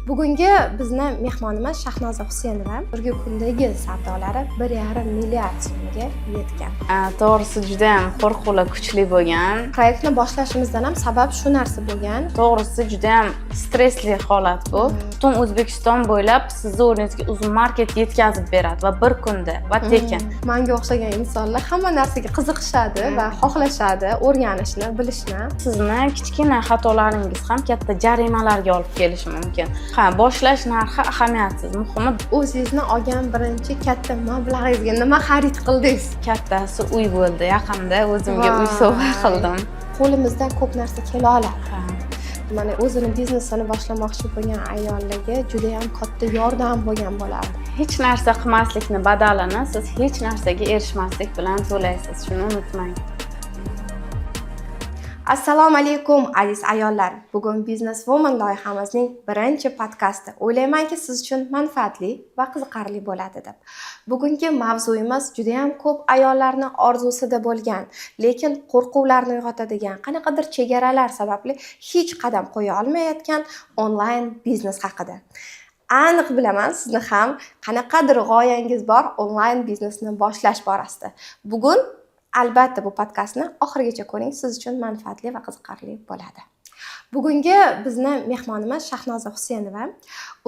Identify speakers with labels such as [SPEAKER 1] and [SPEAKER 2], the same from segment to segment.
[SPEAKER 1] Bugungi bizni mehmonimiz Shahnoza Husenova. Bugungi kundagi savdolari 1,5 milliard so'mga yetgan.
[SPEAKER 2] To'g'risi, judayam qo'rquvlar kuchli bo'lgan.
[SPEAKER 1] Proyektni boshlashimizdan ham sabab shu narsa bo'lgan.
[SPEAKER 2] To'g'risi, judayam stressli holat bu. Butun O'zbekiston bo'ylab sizni o'rningizga Uzum Market yetkazib beradi va bir kunda va tekin.
[SPEAKER 1] Manga o'xshagan insonlar hamma narsaga qiziqishadi va xohlashadi o'rganishni, bilishni.
[SPEAKER 2] Sizni kichkina xatolaringiz ham katta jarimalarga olib kelishi mumkin. Ha, boshlash narxi ahamiyatsiz, muhimi
[SPEAKER 1] O'zingizni olgan birinchi katta mablag'ingizga nima xarid qildingiz?
[SPEAKER 2] Kattasi uy bo'ldi. Yaqinda o'zimga uy sovg'a qildim.
[SPEAKER 1] Qo'limizdan ko'p narsa kela oladi.
[SPEAKER 2] Ha.
[SPEAKER 1] Mana, o'zini biznesini boshlamoqchi bo'lgan ayollarga juda ham katta yordam bo'lgan bo'lardi.
[SPEAKER 2] Hech narsa qilmaslikni badalini siz hech narsaga erishmaslik bilan to'laysiz, shuni unutmang.
[SPEAKER 1] Assalomu alaykum, aziz ayollar. Bugun Business Woman loyihamizning birinchi podkasti. O'ylaymanki, siz uchun manfaatli va qiziqarli bo'ladi deb. Bugungi mavzuyimiz juda ham ko'p ayollarni orzusida bo'lgan, lekin qo'rquvlarni uyg'otadigan, qanaqadir chegaralar sababli hech qadam qo'ya olmayotgan onlayn biznes haqida. Aniq bilaman, sizni ham qanaqadir g'oyangiz bor onlayn biznesni boshlash borasida. Bugun albatta bu podkastni oxirigacha ko'ring, siz uchun manfaatli va qiziqarli bo'ladi. Bugungi bizni mehmonimiz Shahnoza Husenova.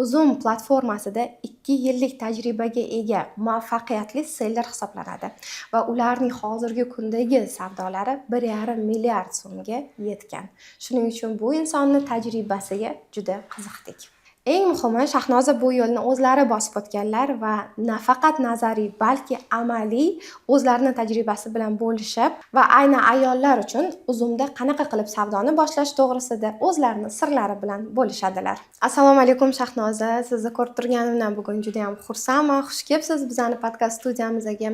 [SPEAKER 1] Uzum platformasida 2 yillik tajribaga ega muvaffaqiyatli seller hisoblanadi va ularning hozirgi kundagi savdolari 1,5 milliard so'mga yetgan. Shuning uchun bu insonni tajribasiga juda qiziqdik. Eng muhimi, Shahnoza bu yo'lni o'zlari bosib o'tganlar va nafaqat nazariy, balki amaliy o'zlarini tajribasi bilan bo'lishib va aynan ayollar uchun Uzumda qanaqa qilib savdoni boshlash to'g'risida o'zlarini sirlari bilan bo'lishadilar. Assalomu alaykum, Shahnoza. Sizni ko'rib turganimdan bugun juda ham xursandman. Xush kelibsiz bizani podkast studiyamizga.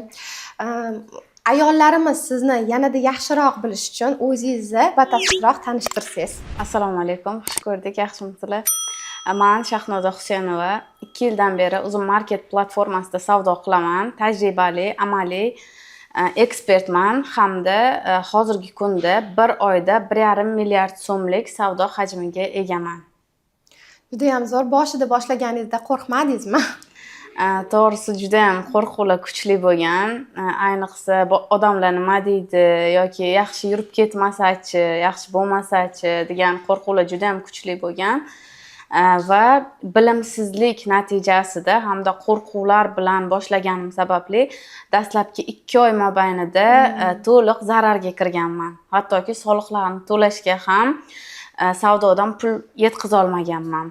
[SPEAKER 1] Ayollarimiz sizni yanada yaxshiroq bilish uchun o'zingizni batafsilroq tanishtirsangiz.
[SPEAKER 2] Assalomu alaykum, xush ko'rdik, yaxshimisizlar? Man Shahnoza Husenova, 2 yildan beri Uzum Market platformasida savdo qilaman. Tajribali, amaliy ekspertman hamda hozirgi kunda bir oyda 1,5 milliard so'mlik savdo hajmiga egaman.
[SPEAKER 1] Judayam zo'r. Boshida boshlaganingizda qo'rqmadingizmi?
[SPEAKER 2] To'g'risi, judayam qo'rquvlar kuchli bo'lgan. Ayniqsa odamlar nima deydi yoki yaxshi yurib ketmasachi, yaxshi bo'lmasachi degan qo'rquvlar judayam kuchli bo'lgan. Va bilimsizlik natijasida hamda qo'rquvlar bilan boshlaganim sababli dastlabki 2 oy mobaynida to'liq zararga kirganman. Hattoki soliqlarni to'lashga ham savdodan pul yetkazolmaganman.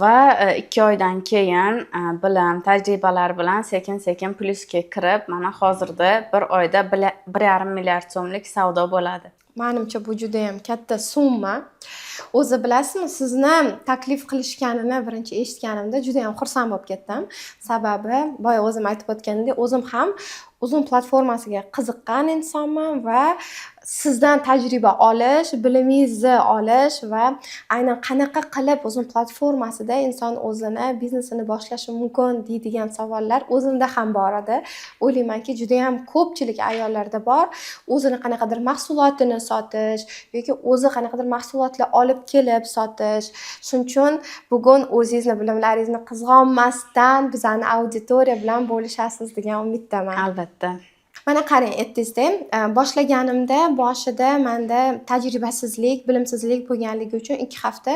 [SPEAKER 2] Va 2 oydan keyin bilim, tajribalar bilan sekin sekin plyusga kirib, mana hozirda bir oyda 1,5 milliard so'mlik savdo bo'ladi.
[SPEAKER 1] Manimcha, bu judayam katta summa. O'zi bilasizmi, sizni taklif qilishganini birinchi eshitganimda judayam xursand bo'lib ketdim. Sababi, boya o'zim aytib o'tganimdek, o'zim ham Uzum platformasiga qiziqqan insonman va sizdan tajriba olish, bilimingizni olish va aynan qanaqa qilib Uzum platformasida inson o'zini biznesini boshlashi mumkin deydigan savollar o'zimda ham bor edi. O'ylaymanki, judayam ko'pchilik ayollarda bor. O'zini qanaqadir mahsulotini sotish yoki o'zi qanaqadir mahsulotlar olib kelib sotish. Shuning uchun bugun o'zingizni bilimlaringizni qizg'onmasdan bizani auditoriya bilan bo'lishasiz degan umiddaman.
[SPEAKER 2] Albatta.
[SPEAKER 1] Mana qarang, aytdingizda, boshlaganimda boshida manda tajribasizlik, bilimsizlik bo'lganligi uchun 2 hafta,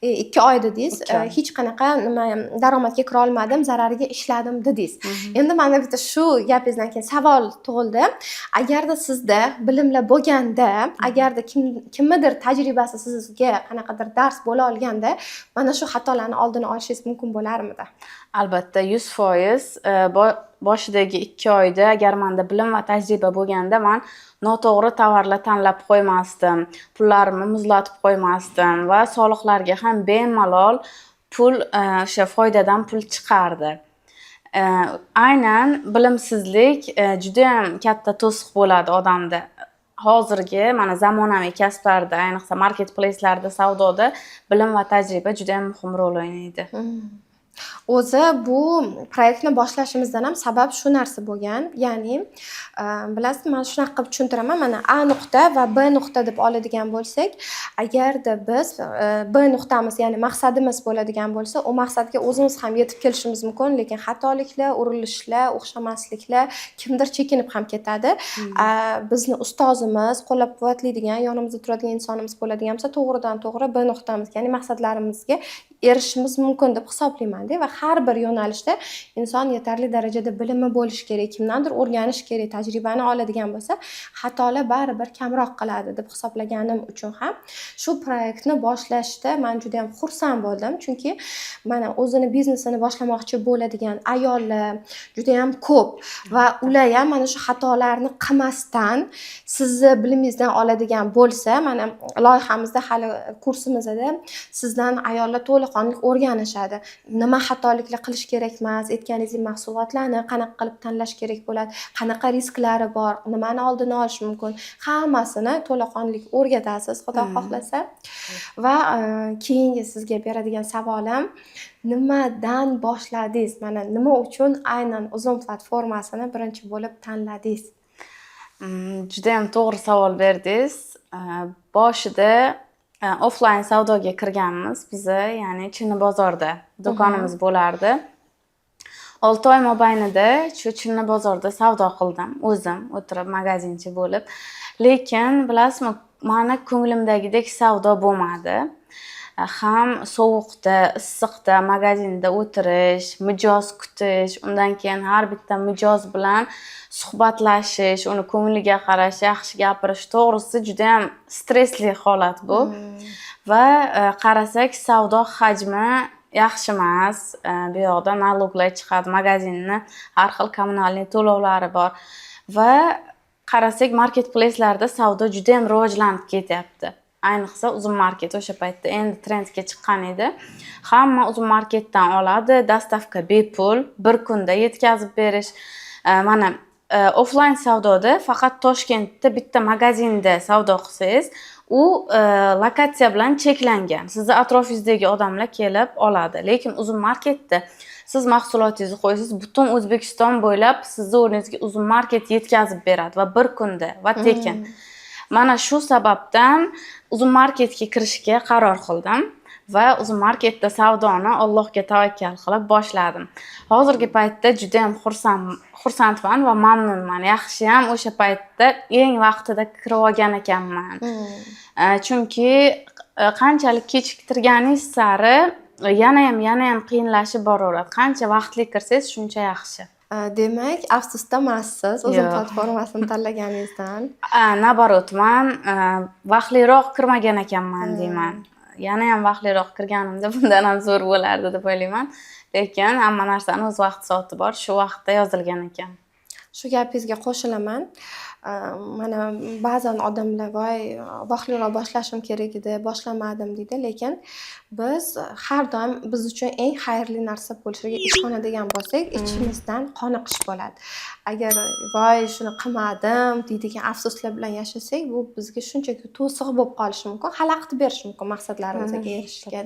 [SPEAKER 1] 2 oy dedingiz,
[SPEAKER 2] 2 oy.
[SPEAKER 1] Hech qanaqa nima daromadga kira olmadim, zarariga ishladim dedingiz. Endi manda bitta shu gapingizdan keyin savol tug'ildi. Agarda sizda bilimlar bo'lganda, agarda kimnidir tajribasi sizga qanaqadir dars bo'la olganda, mana shu xatolarni oldini olishingiz mumkin bo'larmidi?
[SPEAKER 2] Albatta, 100%. Boshidagi 2 oyda agar manda bilim va tajriba bo'lganda, man noto'g'ri tovarlar tanlab qo'ymasdim, pullarimni muzlatib qo'ymasdim va soliqlarga ham bemalol pul, o'sha foydadan pul chiqardi. Aynan bilimsizlik judayam katta to'siq bo'ladi odamda. Hozirgi mana zamonaviy kasblarda, ayniqsa marketplacelarda savdoda bilim va tajriba judayam muhim rol o'ynaydi.
[SPEAKER 1] O'zi bu proyektni boshlashimizdan ham sabab shu narsa bo'lgan. Ya'ni, bilasizmi, man shunaqa qilib tushuntiraman. Mana, A nuqta va B nuqta deb oladigan bo'lsak, agarda biz B nuqtamiz, ya'ni maqsadimiz bo'ladigan bo'lsa, u maqsadga o'zimiz ham yetib kelishimiz mumkin, lekin xatoliklar, urinishlar, o'xshamasliklar, kimdir chekinib ham ketadi. Bizni ustozimiz, qo'llab-quvvatlaydigan, yonimizda turadigan insonimiz bo'ladigan bo'lsa, to'g'ridan to'g'ri B nuqtamizga, ya'ni maqsadlarimizga erishishimiz mumkin deb hisoblaymanda. Va har bir yo'nalishda inson yetarli darajada bilimi bo'lishi kerak, kimdandir o'rganish kerak, tajribani oladigan bo'lsa, xatolar baribir kamroq qiladi deb hisoblaganim uchun ham shu proyektni boshlashda man juda yam xursand bo'ldim. Chunki mana, o'zini biznesini boshlamoqchi bo'ladigan ayollar judayam ko'p va ular ham mana shu xatolarni qilmasdan sizni bilimingizdan oladigan bo'lsa, mana, loyihamizda, hali kursimizda sizdan ayollar to'laqonli o'rganishadi. Nima xatoliklar qilish kerak emas, aytganingizdek, mahsulotlarni qanaqa qilib tanlash kerak bo'ladi, qanaqa risklari bor, nimani oldini olish mumkin, hammasini to'laqonli o'rgatasiz, Xudo xohlasa. Va keyingi sizga beradigan savolim: nimadan boshladingiz? Mana, nima uchun aynan Uzum platformasini birinchi bo'lib tanladingiz?
[SPEAKER 2] Judayam to'g'ri savol berdingiz. Boshida offline savdoga kirganmiz biza, ya'ni Chinni bozorda do'konimiz bo'lardi. 6 oy mobaynida shu Chinni bozorda savdo qildim o'zim o'tirib, magazinchi bo'lib. Lekin bilasizmi, mani ko'nglimdagidek savdo bo'lmadi. Ham sovuqda, issiqda magazinda o'tirish, mijoz kutish, undan keyin har bitta mijoz bilan suhbatlashish, uni ko'ngliga qarash, yaxshi gapirish, to'g'risi, judayam stressli holat bu. Va qarasak, savdo hajmi yaxshi emas. Bu yoqda налог lar chiqadi, magazinni har xil коммунальный to'lovlari bor. Va qarasak, marketplacelarda savdo judayam rivojlanib ketyapti. Ayniqsa Uzum Market o'sha paytda endi trendga chiqqan edi. Hamma Uzum Marketdan oladi, доставка bepul, bir kunda yetkazib berish. Mana, offline savdoda faqat Toshkentda bitta magazinda savdo qilsangiz, u lokatsiya bilan cheklangan. Sizni atrofingizdagi odamlar kelib oladi. Lekin Uzum Marketda siz mahsulotingizni qo'ysangiz, butun O'zbekiston bo'ylab sizni o'rningizga Uzum Market yetkazib beradi va bir kunda va tekin. Mana shu sababdan Uzum Marketga kirishga qaror qildim va Uzum Marketda savdoni Allohga tavakkal qilib boshladim. Hozirgi paytda judayam xursandman va mamnunman. Yaxshiyam o'sha paytda eng vaqtida kirib olgan ekanman. Chunki qanchalik kechiktirganingiz sari yanayam qiyinlashib boraveradi. Qancha vaqtli kirsangiz, shuncha yaxshi.
[SPEAKER 1] Demak, afsusda emassiz Uzum
[SPEAKER 2] Yo'q.
[SPEAKER 1] platformasini tanlaganingizdan.
[SPEAKER 2] Наоборот, man vaqtliroq kirmagan ekanman deyman. Yanayam vaqtliroq kirganimda bundan ham zo'r bo'lardi deb o'ylayman. Lekin hamma narsani o'z vaqti soati bor, shu vaqtda yozilgan ekan.
[SPEAKER 1] Shu gapingizga qo'shilaman. Mana, ba'zan odamlar: "Voy, vaqtliroq boshlashim kerak edi, boshlamadim", deydi. Lekin biz har doim biz uchun eng xayrli narsa bo'lishiga ishonadigan bo'lsak, ichimizdan qoniqish bo'ladi. Agar "Voy, shuni qilmadim" deydigan afsuslar bilan yashasak, bu bizga shunchaki to'siq bo'lib qolishi mumkin, xalaqit berishi mumkin maqsadlarimizga erishishga.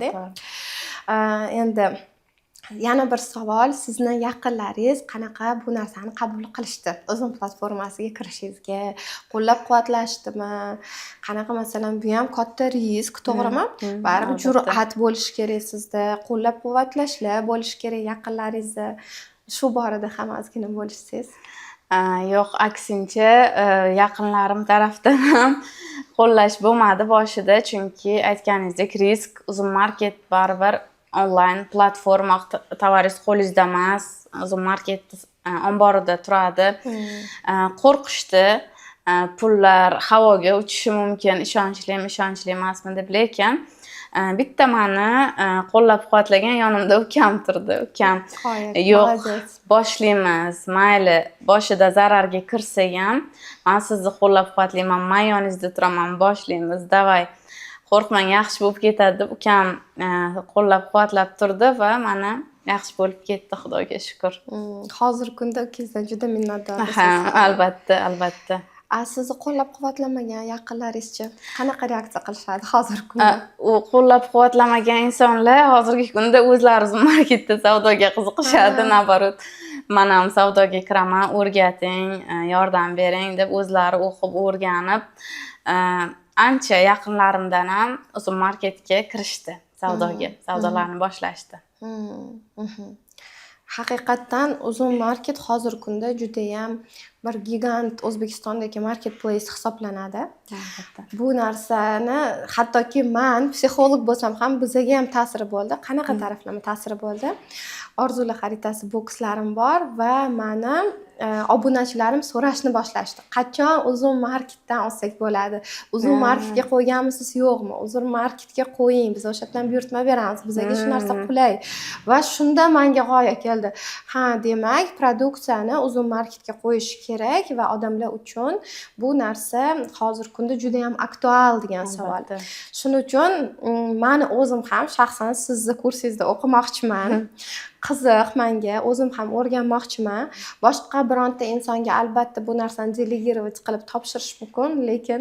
[SPEAKER 1] Endi yana bir savol: sizni yaqinlaringiz qanaqa bu narsani qabul qilishdi? Uzum platformasiga kirishingizga qo'llab-quvvatlashdimi? Qanaqa, masalan, bu ham katta risk, to'g'rimi? Baribir
[SPEAKER 2] Albatta.
[SPEAKER 1] jur'at bo'lishi kerak sizda, qo'llab-quvvatlashlar bo'lishi kerak yaqinlaringizni. Shu borada ham ozgina bo'lishsangiz.
[SPEAKER 2] Yo'q, aksincha, yaqinlarim tarafdan ham qo'llash bo'lmadi boshida, chunki aytganingizdek, risk. Uzum Market baribir onlayn platforma, tovaringiz qo'lingizda emas, Uzum Market omborida turadi. Qo'rqishdi, pullar havoga uchishi mumkin, ishonchlimi, ishonchli emasmi deb. Lekin bitta mani qo'llab-quvvatlagan yonimda ukam turdi. Ukam:
[SPEAKER 1] Qoyil,
[SPEAKER 2] "Yo'q,
[SPEAKER 1] молодец.
[SPEAKER 2] boshlaymiz, mayli, boshida zararga kirsak ham, man sizni qo'llab-quvvatlayman, man yoningizda turaman, boshlaymiz, давай, qo'rqmang, yaxshi bo'lib ketadi", deb ukam qo'llab-quvvatlab turdi va mana, yaxshi bo'lib ketdi, Xudoga shukur.
[SPEAKER 1] Hozirgi kunda ukangizdan juda minnatdorsiz.
[SPEAKER 2] Ha, albatta, albatta.
[SPEAKER 1] A sizni qo'llab-quvvatlamagan yaqinlaringizchi qanaqa reaksiya qilishadi hozirgi kunda?
[SPEAKER 2] U qo'llab quvvatlamagan insonlar hozirgi kunda o'zlari Uzum Marketda savdoga qiziqishadi. Наоборот, man ham savdoga kiraman, o'rgating, yordam bering deb o'zlari o'qib, o'rganib, ancha yaqinlarimdan ham Uzum Marketga kirishdi savdoga, savdolarni boshlashdi.
[SPEAKER 1] Haqiqatdan Uzum Market hozirgi kunda judayam bir gigant O'zbekistondagi marketplace hisoblanadi.
[SPEAKER 2] Albatta.
[SPEAKER 1] Bu narsani hattoki man psixolog bo'lsam ham bizaga ham ta'siri bo'ldi. Qanaqa taraflama ta'siri bo'ldi? Orzular xaritasi bokslarim bor va mani obunachilarim so'rashni boshlashdi. Qachon Uzum Marketdan olsak bo'ladi? Uzum Marketga qo'yganmisiz, yo'qmi? Uzum Marketga qo'ying, biz o'sha yerdan buyurtma beramiz. Bizaga shu narsa qulay. Va shunda menga g'oya keldi. Ha, demak, produksiyani Uzum Marketga qo'yish kerak va odamlar uchun bu narsa hozirgi kunda juda ham aktual degan savol.
[SPEAKER 2] Albatta.
[SPEAKER 1] Shuning uchun mani o'zim ham shaxsan sizni kursingizda o'qimoqchiman. Qiziq menga, o'zim ham o'rganmoqchiman. Boshqa bironta insonga albatta bu narsani делегировать qilib topshirish mumkin, lekin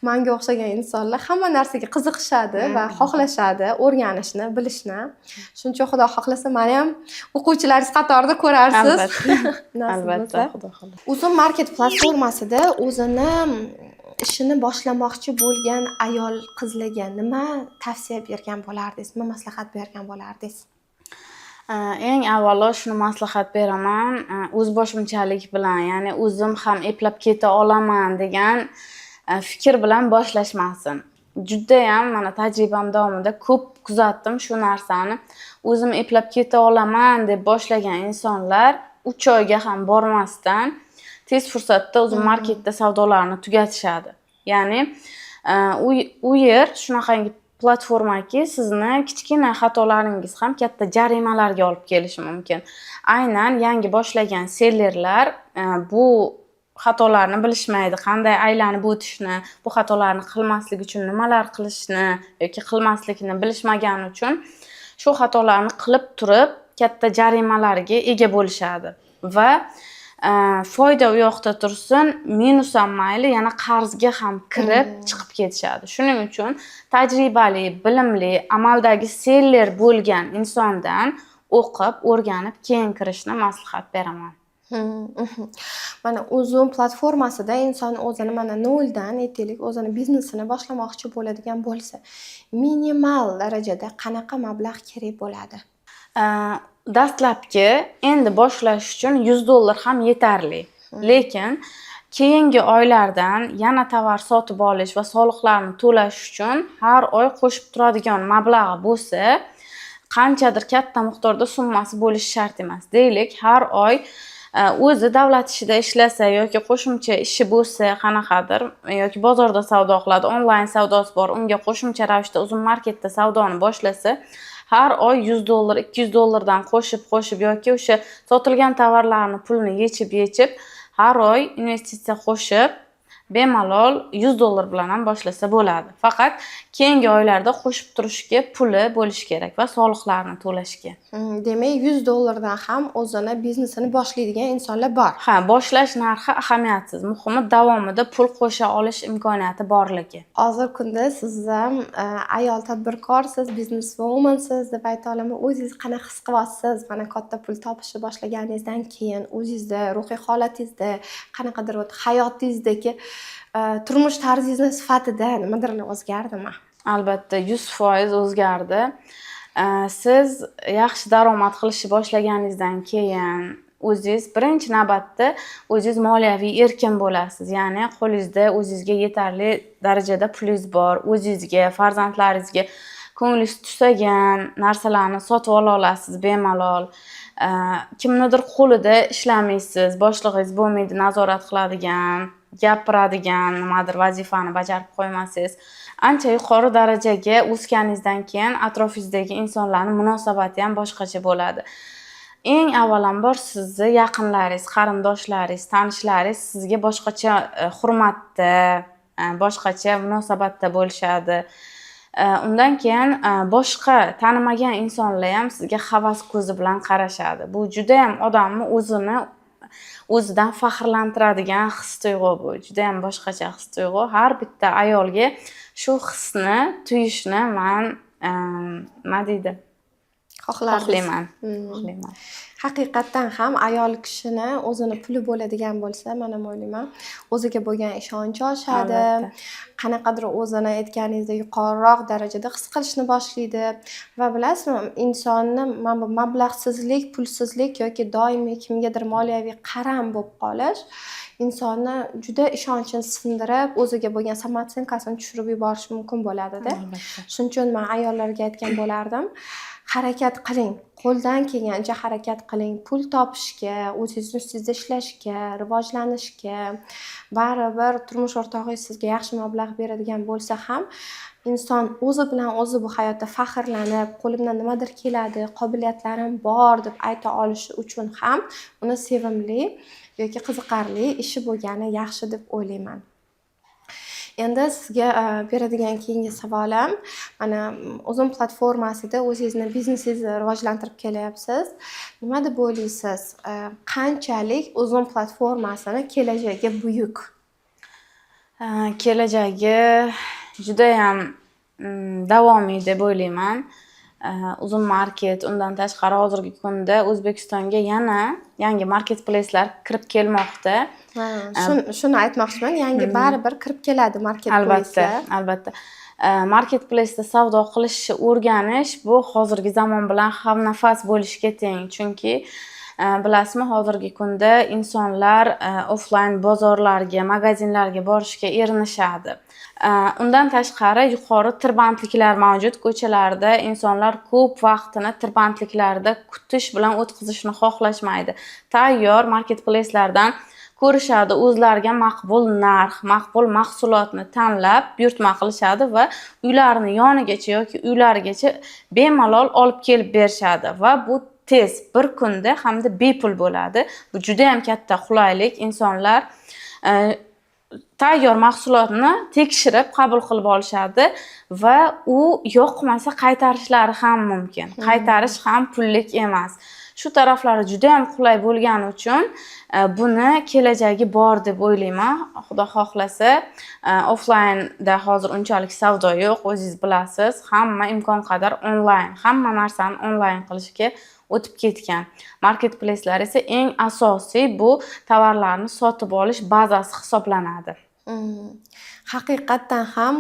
[SPEAKER 1] manga o'xshagan insonlar hamma narsaga qiziqishadi va xohlashadi o'rganishni, bilishni. Shuning uchun Xudo xohlasa mani ham o'quvchilaringiz qatorida ko'rarsiz.
[SPEAKER 2] Albatta.
[SPEAKER 1] Nasib
[SPEAKER 2] Albatta,
[SPEAKER 1] bo'lsa.
[SPEAKER 2] Xudo xohlasa.
[SPEAKER 1] Uzum Market platformasida o'zini ishini boshlamoqchi bo'lgan ayol qizlarga nima tavsiya bergan bo'lardingiz? Nima maslahat bergan bo'lardingiz?
[SPEAKER 2] Eng avvalo shuni maslahat beraman, o'zboshimchalik bilan, ya'ni o'zim ham eplab keta olaman degan fikr bilan boshlashmasin. Judayam mana tajribam davomida ko'p kuzatdim shu narsani. O'zim eplab keta olaman deb boshlagan insonlar 3 oyga ham bormasdan tez fursatda o'zi marketda savdolarni tugatishadi. Ya'ni u yer shunaqangi platformaki, sizni kichkina xatolaringiz ham katta jarimalarga olib kelishi mumkin. Aynan yangi boshlagan sellerlar bu xatolarni bilishmaydi, qanday aylanib o'tishni, bu xatolarni qilmaslik uchun nimalar qilishni yoki qilmaslikni bilishmagani uchun shu xatolarni qilib turib katta jarimalarga ega bo'lishadi va foyda u yoqda tursin, minus ham mayli, yana qarzga ham kirib chiqib ketishadi. Shuning uchun tajribali, bilimli, amaldagi seller bo'lgan insondan o'qib, o'rganib, keyin kirishni maslahat beraman.
[SPEAKER 1] Mana Uzum platformasida inson o'zini mana noldan aytaylik, o'zini biznesini boshlamoqchi bo'ladigan bo'lsa, minimal darajada qanaqa mablag' kerak bo'ladi?
[SPEAKER 2] Dastlabki endi boshlash uchun $100 ham yetarli. Lekin keyingi oylardan yana tovar sotib olish va soliqlarni to'lash uchun har oy qo'shib turadigan mablag'i bo'lsa, qanchadir katta miqdorda summasi bo'lishi shart emas. Deylik, har oy o'zi davlat ishida ishlasa yoki qo'shimcha ishi bo'lsa qanaqadir yoki bozorda savdo qiladi, onlayn savdosi bor, unga qo'shimcha ravishda Uzum Marketda savdoni boshlasa, har oy $100, $200 dan qo'shib qo'shib yoki o'sha sotilgan tovarlarni pulini yechib yechib har oy investitsiya qo'shib bemalol $100 bilan ham boshlasa bo'ladi. Faqat keyingi oylarda qo'shib turishga puli bo'lishi kerak va soliqlarni to'lashga.
[SPEAKER 1] Demak, $100 dan ham o'zini biznesini boshlaydigan insonlar bor.
[SPEAKER 2] Ha, boshlash narxi ahamiyatsiz. Muhimi davomida pul qo'sha olish imkoniyati borligi.
[SPEAKER 1] Hozirgi kunda siz ham ayol tadbirkorsiz, business womansiz deb ayta olaman. O'zingiz qanaqa his qilyapsiz? Mana katta pul topishni boshlaganingizdan keyin o'zingizda ruhiy holatingizda, qanaqadir вот hayotingizdagi turmush tarzingizni sifatida nimadirlar o'zgardimi?
[SPEAKER 2] Albatta, 100% o'zgardi. Siz yaxshi daromad qilishni boshlaganingizdan keyin o'zingiz birinchi navbatda o'zingiz moliyaviy erkin bo'lasiz. Ya'ni qo'lingizda o'zingizga yetarli darajada pulingiz bor, o'zingizga, farzandlaringizga ko'nglingiz tusagan narsalarni sotib ola olasiz bemalol. Kimnidir qo'lida ishlamaysiz, boshlig'ingiz bo'lmaydi nazorat qiladigan, gapiradigan, nimadir vazifani bajarib qo'ymasangiz. Ancha yuqori darajaga o'sganingizdan keyin atrofingizdagi insonlarni munosabati ham boshqacha bo'ladi. Eng avvalambor sizni yaqinlaringiz, qarindoshlaringiz, tanishlaringiz sizga boshqacha hurmatda, boshqacha munosabatda bo'lishadi. Undan keyin boshqa tanimagan insonlar ham sizga havas ko'zi bilan qarashadi. Bu judayam odamni o'zini O'zidan faxrlantiradigan his tuyg'u bu, judayam boshqacha his tuyg'u. Har bitta ayolga shu hisni tuyishni man, nima deydi,
[SPEAKER 1] Xohlardingiz.
[SPEAKER 2] xohlayman, xohlayman.
[SPEAKER 1] Haqiqatdan ham ayol kishini o'zini puli bo'ladigan bo'lsa, man ham o'ylayman, o'ziga bo'lgan ishonchi oshadi. Qanaqadir o'zini, aytganingizdek, yuqoriroq darajada his qilishni boshlaydi. Va bilasizmi, insonni mana bu mablag'sizlik, pulsizlik yoki doimiy kimgadir moliyaviy qaram bo'lib qolish insonni juda ishonchini sindirib, o'ziga bo'lgan самооценка sini tushirib yuborishi mumkin bo'ladida. Shuning uchun man ayollarga aytgan bo'lardim: harakat qiling, qo'ldan kelgancha harakat qiling pul topishga, o'zingizni ustingizda ishlashga, rivojlanishga. Baribir turmush o'rtog'ingiz sizga yaxshi mablag' beradigan bo'lsa ham, inson o'zi bilan o'zi bu hayotda faxrlanib, qo'limdan nimadir keladi, qobiliyatlarim bor deb ayta olishi uchun ham uni sevimli yoki qiziqarli ishi bo'lgani yaxshi deb o'ylayman. Endi sizga beradigan keyingi savolim: mana Uzum platformasida o'zingizni biznesingizni rivojlantirib kelyapsiz. Nima deb o'ylaysiz, qanchalik Uzum platformasini kelajagi buyuk?
[SPEAKER 2] Kelajagi judayam davomiy deb o'ylayman. Uzum Market, undan tashqari hozirgi kunda O'zbekistonga yana yangi marketplacelar kirib kelmoqda.
[SPEAKER 1] Ha, shuni aytmoqchiman, yangi baribir kirib keladi
[SPEAKER 2] Albatta,
[SPEAKER 1] marketplacelar.
[SPEAKER 2] albatta. Marketplace'da savdo qilishni o'rganish bu hozirgi zamon bilan hamnafas bo'lishga teng. Chunki bilasizmi, hozirgi kunda insonlar offline bozorlarga, magazinlarga borishga erinishadi. Undan tashqari yuqori tirbandliklar mavjud ko'chalarda. Insonlar ko'p vaqtini tirbandliklarda kutish bilan o'tkazishni xohlashmaydi. Tayyor marketplacelardan ko'rishadi, o'zlariga maqbul narx, maqbul mahsulotni tanlab buyurtma qilishadi va uylarini yonigacha yoki uylarigacha bemalol olib kelib berishadi va bu tez, bir kunda hamda bepul bo'ladi. Bu judayam katta qulaylik. Insonlar tayyor mahsulotni tekshirib qabul qilib olishadi va u yoqmasa qaytarishlari ham mumkin. Qaytarish ham pullik emas. Shu taraflari judayam qulay bo'lgani uchun buni kelajagi bor deb o'ylayman. Xudo xohlasa, offlaynda hozir unchalik savdo yo'q, o'zingiz bilasiz. Hamma imkon qadar onlayn, hamma narsani onlayn qilishga o'tib ketgan. Marketplacelar esa eng asosiy bu tovarlarni sotib olish bazasi hisoblanadi.
[SPEAKER 1] Haqiqatdan ham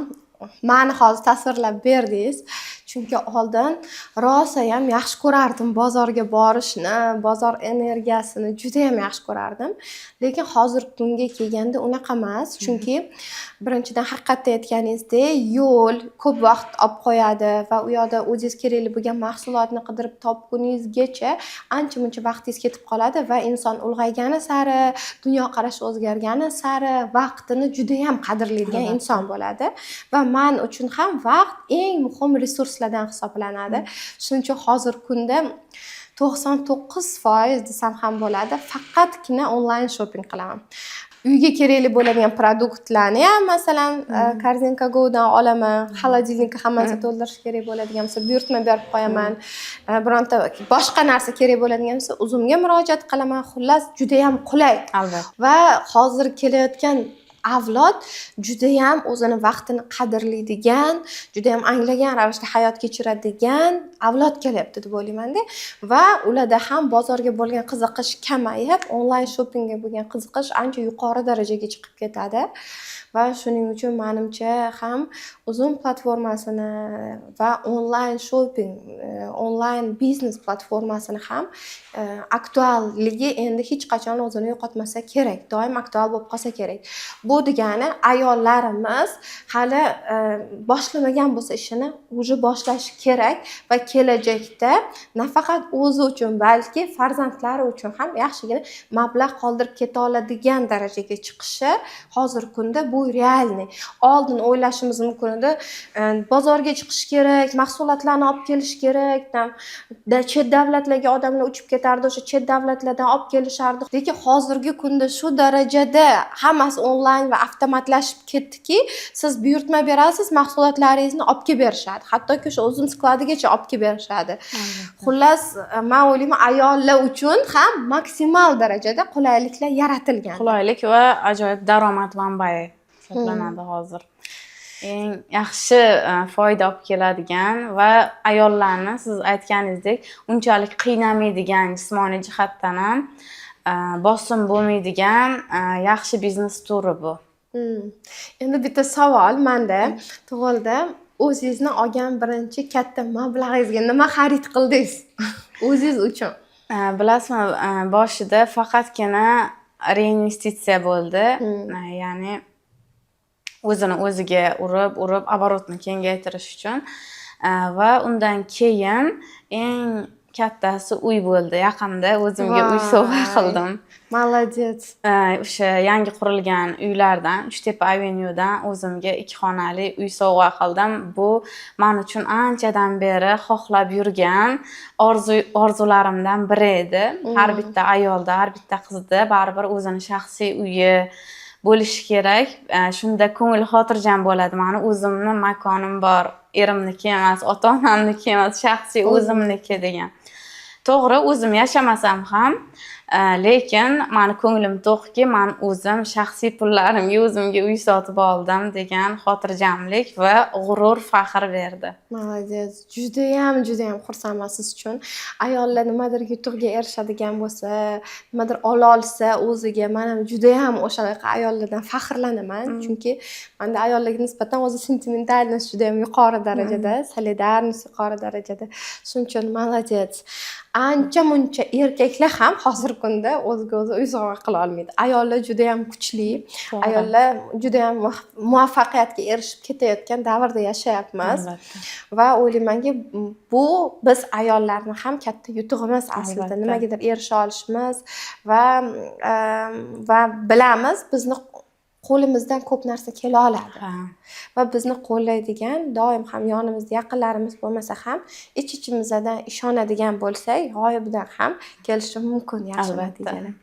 [SPEAKER 1] mani hozir tasvirlab berdingiz. Chunki oldin rosayam yaxshi ko'rardim bozorga borishni, bozor energiyasini judayam yaxshi ko'rardim. Lekin hozirgi kunga kelganda unaqa emas. Chunki birinchidan, haqiqatda aytganingizdek, yo'l ko'p vaqt olib qo'yadi va u yoqda o'zingiz kerakli bo'lgan mahsulotni qidirib topguningizgacha ancha muncha vaqtingiz ketib qoladi. Va inson ulg'aygani sari, dunyoqarashi o'zgargani sari vaqtini judayam qadrlaydigan inson bo'ladi. Va man uchun ham vaqt eng muhim resurslardan hisoblanadi. Shuning uchun hozirgi kunda 99% desam ham bo'ladi, faqatgina onlayn shopping qilaman. Uyga kerakli bo'ladigan produktlarni ham, masalan, Korzinka Go'dan olaman. Холодильник ka hammasini to'ldirish kerak bo'ladigan bo'lsa, buyurtma berib qo'yaman. Bironta boshqa narsa kerak bo'ladigan bo'lsa, Uzumga murojaat qilaman. Xullas, judayam qulay. Va hozir kelayotgan avlod judayam o'zini vaqtini qadrlaydigan, judayam anglagan ravishda hayot kechiradigan avlod kelyapti deb o'ylaymanda. Va ularda ham bozorga bo'lgan qiziqish kamayib, onlayn shoppingga bo'lgan qiziqish ancha yuqori darajaga chiqib ketadi. Va shuning uchun manimcha ham Uzum platformasini va onlayn shopping, onlayn biznes platformasini ham aktualligi endi hech qachon o'zini yo'qotmasa kerak, doim aktual bo'lib qolsa kerak. Bu degani, ayollarimiz hali boshlamagan bo'lsa ishini, уже boshlashi kerak va kelajakda nafaqat o'zi uchun, balki farzandlari uchun ham yaxshigina mablag' qoldirib keta oladigan darajaga chiqishi hozirgi kunda bu реальный. Oldin o'ylashimiz mumkin edi, bozorga chiqish kerak, mahsulotlarni olib kelish kerak, там chet davlatlarga odamlar uchib ketardi, o'sha chet davlatlardan olib kelishardi. Lekin hozirgi kunda shu darajada hammasi onlaynga Onlayn va avtomatlashib ketdiki, siz buyurtma berasiz, mahsulotlaringizni olib kelib berishadi, hattoki o'sha Uzum skladigacha olib kelib berishadi. Xullas, man o'ylayman, ayollar uchun ham maksimal darajada qulayliklar yaratilgan.
[SPEAKER 2] Qulaylik va ajoyib daromad manbai hisoblanadi. Hozir eng yaxshi foyda olib keladigan va ayollarni, siz aytganingizdek, unchalik qiynamaydigan, jismoniy jihatdan ham bosim bo'lmaydigan yaxshi biznes turi bu.
[SPEAKER 1] Endi bitta savol manda tug'ildi: o'zingizni olgan birinchi katta mablag'ingizga nima xarid qildingiz o'zingiz uchun?
[SPEAKER 2] Bilasizmi, boshida faqatgina reinvestitsiya bo'ldi. Ya'ni o'zini o'ziga urib urib оборот ni kengaytirish uchun. Va undan keyin eng kattasi uy bo'ldi. Yaqinda o'zimga uy sovg'a
[SPEAKER 1] Voy.
[SPEAKER 2] qildim.
[SPEAKER 1] Молодец.
[SPEAKER 2] O'sha yangi qurilgan uylardan, Uchtepa avenyudan o'zimga ikki xonali uy sovg'a qildim. Bu man uchun anchadan beri xohlab yurgan orzularimdan biri edi. Har bitta ayolda, har bitta qizda baribir o'zini shaxsiy uyi bo'lishi kerak. Shunda ko'ngli xotirjam bo'ladi: mani o'zimni makonim bor, erimniki emas, ota onamniki emas, shaxsiy o'zimniki degan. To'g'ri, o'zim yashamasam ham, lekin mani ko'nglim to'qki, man o'zim shaxsiy pullarimga o'zimga uy sotib oldim degan xotirjamlik va g'urur, faxr berdi.
[SPEAKER 1] Молодец. Judayam, judayam xursandman siz uchun. Ayollar nimadir yutug'ga erishadigan bo'lsa, nimadir ola olsa o'ziga, man ham judayam o'shanaqa ayollardan faxrlanaman. Chunki manda ayollarga nisbatan o'zi сентиментальность judayam yuqori darajada, солидарность yuqori darajada. Shuning uchun молодец. Ancha muncha erkaklar ham hozirgi kunda o'ziga o'zi uy sovg'a qila olmaydi. Ayollar judayam kuchli. Ayollar judayam muvaffaqiyatga erishib ketayotgan davrda yashayapmiz. Va o'ylaymanki, bu biz ayollarni ham katta yutug'imiz aslida. Nimagadir erisha olishimiz va bilamiz, bizni qo'limizdan ko'p narsa kela oladi. Va bizni qo'llaydigan doim ham yonimizda yaqinlarimiz bo'lmasa ham, ich ichimizdan ishonadigan bo'lsak, g'oyibdan ham kelishi mumkin yaxshi natijalar.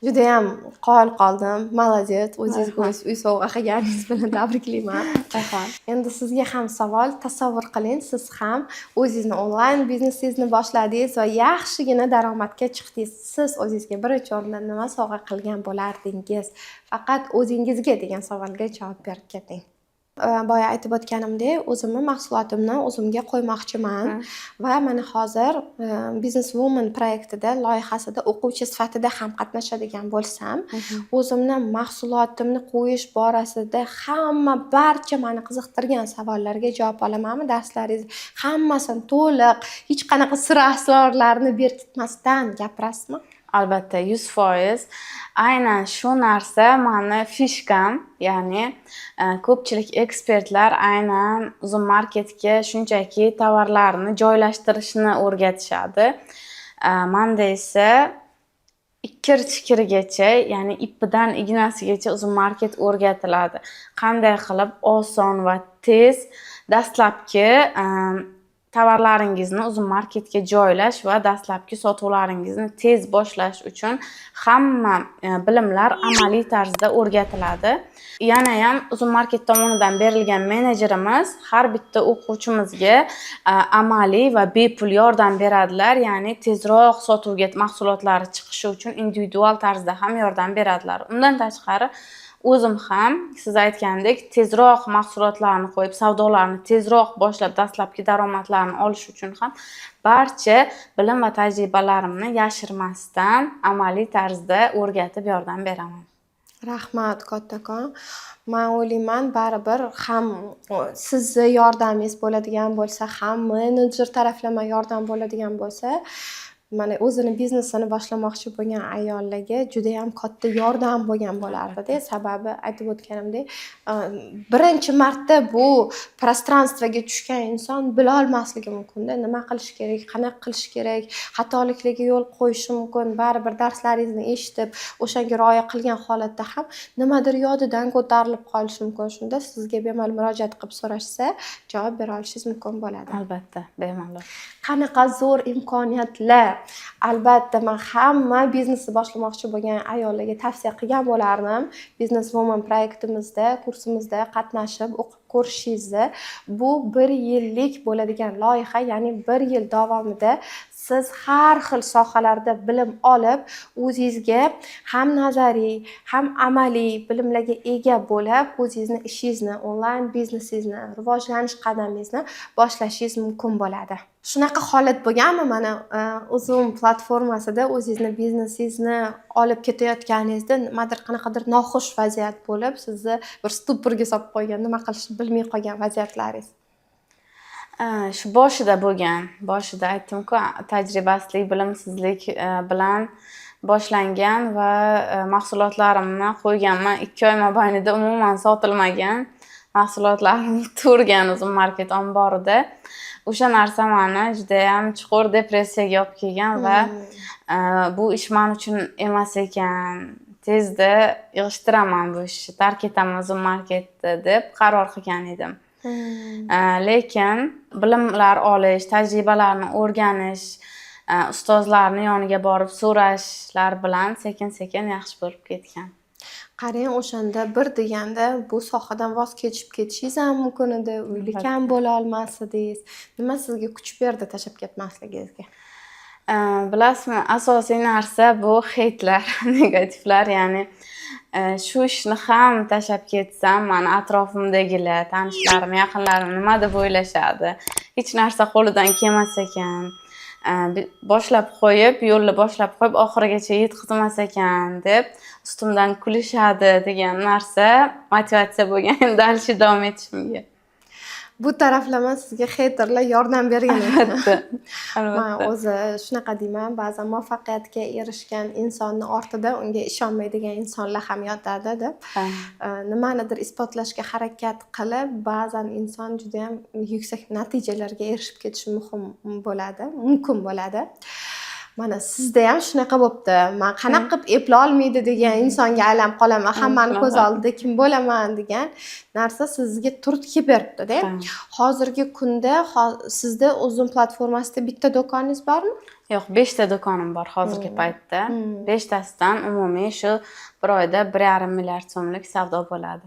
[SPEAKER 1] Judayam qoyil qoldim. Молодец. O'zingizga
[SPEAKER 2] Rahmat.
[SPEAKER 1] o'zingiz uy sovg'a qilganingiz bilan tabriklayman.
[SPEAKER 2] Rahmat.
[SPEAKER 1] Endi sizga ham savol. Tasavvur qiling, siz ham o'zingizni onlayn biznesingizni boshladingiz va yaxshigina daromadga chiqdingiz. Siz o'zingizga birinchi o'rinda nima sovg'a qilgan bo'lardingiz? Faqat o'zingizga degan savolga javob berib keting. Boya aytib o'tganimdek, o'zimni mahsulotimni o'zimga qo'ymoqchiman va mana hozir Business Woman proyektida, loyihasida o'quvchi sifatida ham qatnashadigan bo'lsam, o'zimni mahsulotimni qo'yish borasida hamma, barcha mani qiziqtirgan savollarga javob olamanmi? Darslaringiz hammasini to'liq, hech qanaqa sir asrorlarni berkitmasdan gapirasizmi?
[SPEAKER 2] Albatta, 100%. Aynan shu narsa mani фишка m, ya'ni ko'pchilik ekspertlar aynan Uzum Marketga shunchaki tovarlarni joylashtirishni o'rgatishadi. Manda esa ikir chikirigacha, ya'ni ipidan ignasigacha Uzum Market o'rgatiladi. Qanday qilib oson va tez dastlabki tovarlaringizni Uzum Marketga joylash va dastlabki sotuvlaringizni tez boshlash uchun hamma bilimlar amaliy tarzda o'rgatiladi. Yanayam Uzum Market tomonidan berilgan menejerimiz har bitta o'quvchimizga amaliy va bepul yordam beradilar, ya'ni tezroq sotuvga mahsulotlari chiqishi uchun individual tarzda ham yordam beradilar. Undan tashqari, o'zim ham siz aytgandek tezroq mahsulotlarni qo'yib, savdolarni tezroq boshlab, dastlabki daromadlarni olish uchun ham barcha bilim va tajribalarimni yashirmasdan amaliy tarzda o'rgatib yordam beraman.
[SPEAKER 1] Rahmat kattakon. Man o'ylayman, baribir ham sizni yordamingiz bo'ladigan bo'lsa, ham menejer taraflama yordam bo'ladigan bo'lsa, mana o'zini biznesini boshlamoqchi bo'lgan ayollarga judayam katta yordam bo'lgan bo'lardida. Sababi, aytib o'tganimdek, birinchi marta bu пространство ga tushgan inson bilolmasligi mumkinda, nima qilish kerak, qanaqa qilish kerak, xatoliklarga yo'l qo'yishi mumkin. Baribir darslaringizni eshitib, o'shanga rioya qilgan holatda ham nimadir yodidan ko'tarilib qolishi mumkin. Shunda sizga bemalol murojaat qilib so'rashsa, javob bera olishingiz mumkin bo'ladi.
[SPEAKER 2] Albatta, bemalol.
[SPEAKER 1] Qanaqa zo'r imkoniyatlar. Albatta, man hamma biznesni boshlamoqchi bo'lgan ayollarga tavsiya qilgan bo'lardim Business Woman proyektimizda, kursimizda qatnashib, o'qib ko'rishingizni. Bu bir yillik bo'ladigan loyiha, ya'ni bir yil davomida siz har xil sohalarda bilim olib, o'zingizga ham nazariy, ham amaliy bilimlarga ega bo'lib, o'zingizni ishingizni, onlayn biznesingizni, rivojlanish qadamingizni boshlashingiz mumkin bo'ladi. Shunaqa holat bo'lganmi, mana Uzum platformasida o'zingizni biznesingizni olib ketayotganingizda nimadir, qanaqadir noxush vaziyat bo'lib, sizni bir ступор ga solib qo'ygan, nima qilishni bilmay qolgan vaziyatlaringiz?
[SPEAKER 2] Shu boshida bo'lgan. Boshida aytdimku, tajribasizlik, bilimsizlik bilan boshlangan va mahsulotlarimni qo'yganman. 2 oy mobaynida umuman sotilmagan mahsulotlarim turgan Uzum Market omborida. O'sha narsa mani judayam chuqur depressiyaga olib kelgan va bu ish man uchun emas ekan, tezda yig'ishtiraman bu ishni, tark etaman Uzum Marketni deb qaror qilgan edim. Lekin bilimlar olish, tajribalarni o'rganish, ustozlarni yoniga borib so'rashlar bilan sekin sekin yaxshi bo'lib ketgan.
[SPEAKER 1] Qarang, o'shanda bir deganda bu sohadan voz kechib ketishingiz ham mumkin edi, uylik ham bo'la olmas edingiz. Nima sizga kuch berdi tashlab ketmasligingizga?
[SPEAKER 2] Bilasizmi, asosiy narsa bu heytlar, negativlar, ya'ni shu ishni ham tashlab ketsam, mani atrofimdagilar, tanishlarim, yaqinlarim nima deb o'ylashadi, hech narsa qo'lidan kelmas ekan, boshlab qo'yib, yo'lni boshlab qo'yib, oxirigacha yetkazmas ekan deb ustimdan kulishadi degan narsa motivatsiya bo'lgan дальше davom etishimga.
[SPEAKER 1] Bu taraflama sizga heyterlar yordam bergan ekan.
[SPEAKER 2] Albatta.
[SPEAKER 1] Man
[SPEAKER 2] Albatta.
[SPEAKER 1] o'zi shunaqa deyman, ba'zan muvaffaqiyatga erishgan insonni ortida unga ishonmaydigan insonlar ham yotadi deb. Nimanidir isbotlashga harakat qilib, ba'zan inson judayam yuksak natijalarga erishib ketishi muhim bo'ladi, mumkin bo'ladi. Mana sizda ham shunaqa bo'pti. Man qanaqa qilib eplolmaydi degan insonga aylanib qolaman, hammani ko'z
[SPEAKER 2] Shunaqa.
[SPEAKER 1] oldida kim bo'laman degan narsa sizga turtki beribdi-da. Hozirgi kunda sizda Uzum platformasida bitta do'koningiz bormi?
[SPEAKER 2] Yo'q, beshta do'konim bor hozirgi paytda. Beshtasidan umumiy shu bir oyda 1,5 milliard so'mlik savdo bo'ladi.